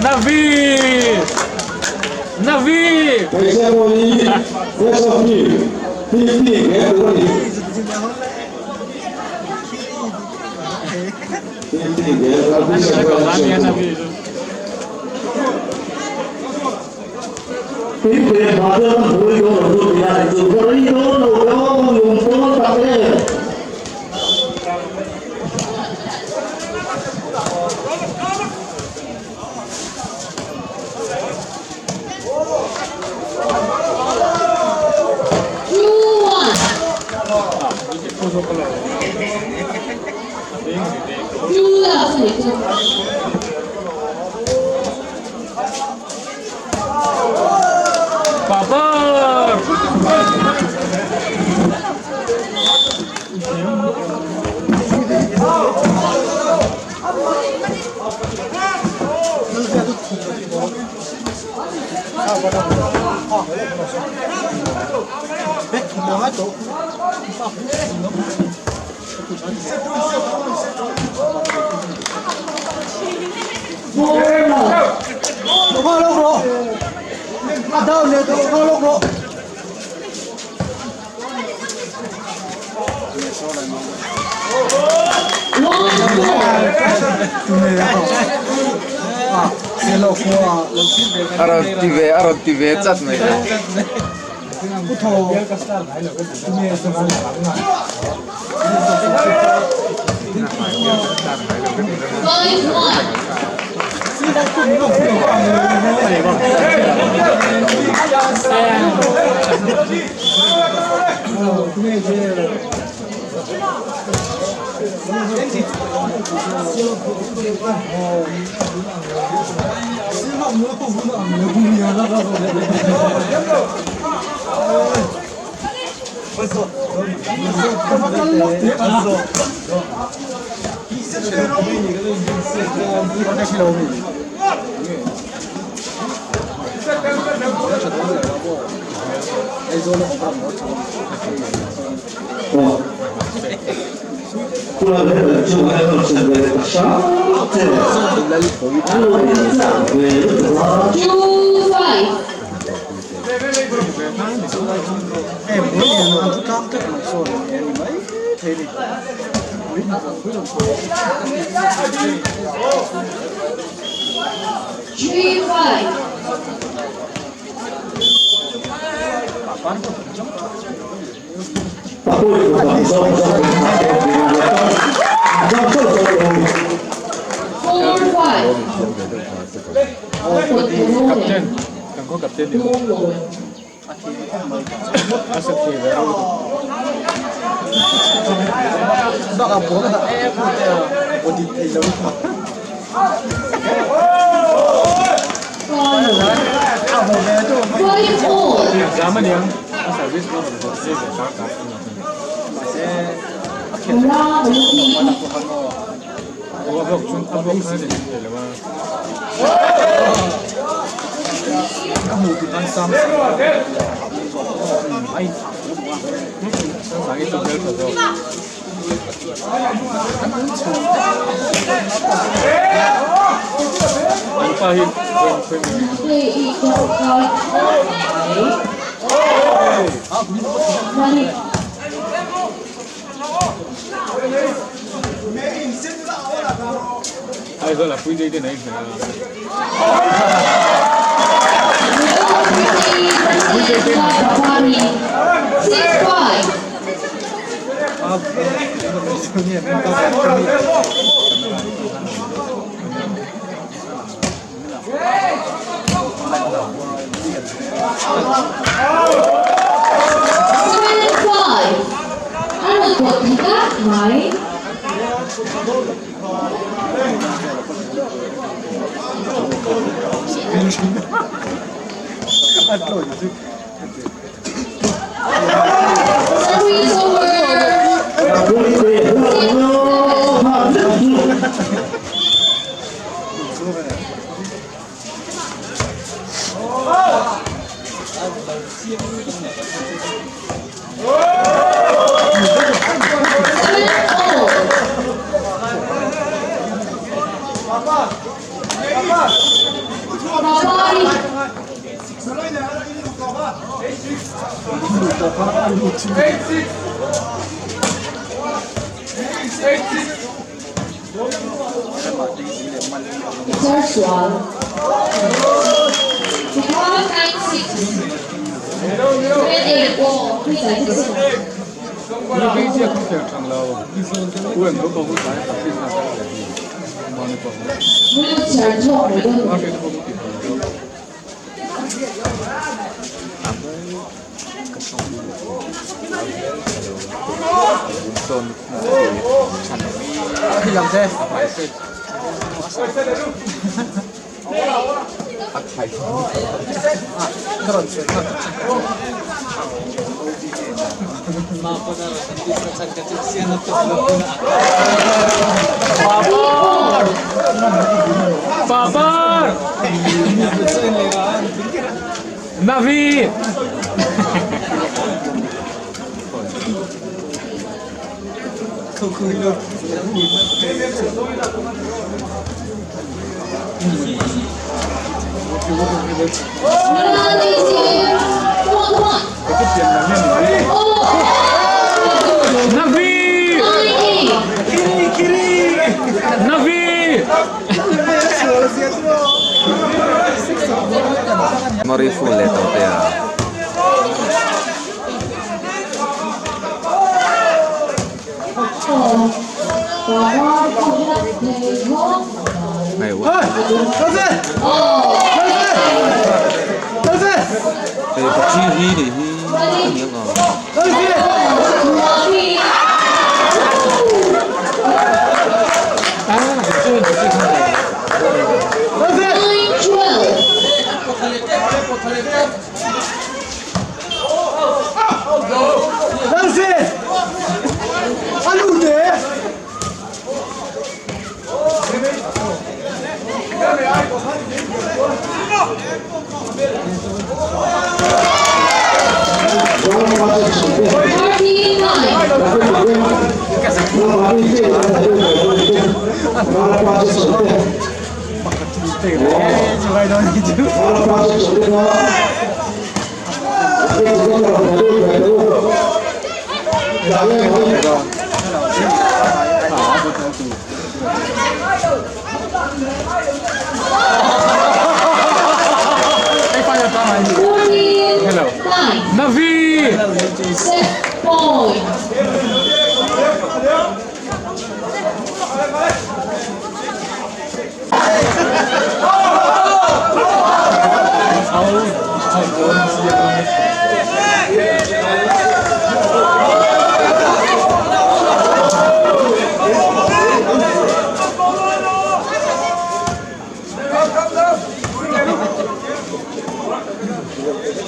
Navi! Navi! Papa! A rawn ti ve a rawn ti ve chat mai Captain kan khaw captain ni a sa thei ve reuh Exam aniang a service pawh rawn hawn zui ve kar kar a bawk chuan a bawk khan a thei lo a. Sangsangi chu hmeltha zawk. An pa hi Aizawl a pui dei te nei hmel a. Pui dei te 7 all. Kabaddi. Sarsual. 5 9 6. 7 8 all. Babar! Navi! Navi! Navi! Memory full leh tawh te a. Hei pakhi hi nih hi a ni ang a. Navi! Set point.